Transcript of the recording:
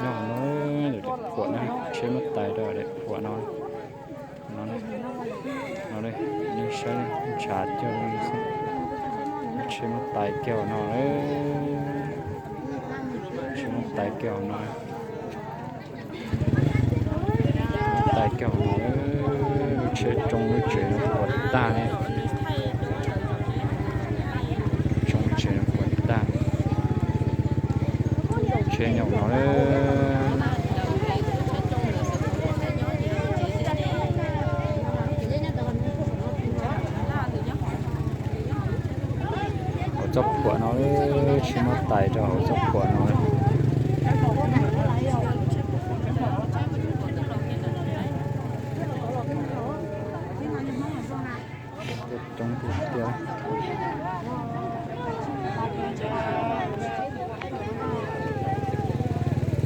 Nyob no, daim phuam na, tsheb muab tais rau daim phuam no. No, no, nej saib, ntshav cog li xwb. Tsheb muab tais kiag no, tsheb muab tais kiag no, tais kiag no, lub tsheb tsoo lub tsev no puas tag li. Tsoo tsev no puas tag. Tsheb nyob no, hauv txoj phuam no, tsheb muab tais rau hauv txoj phuam no.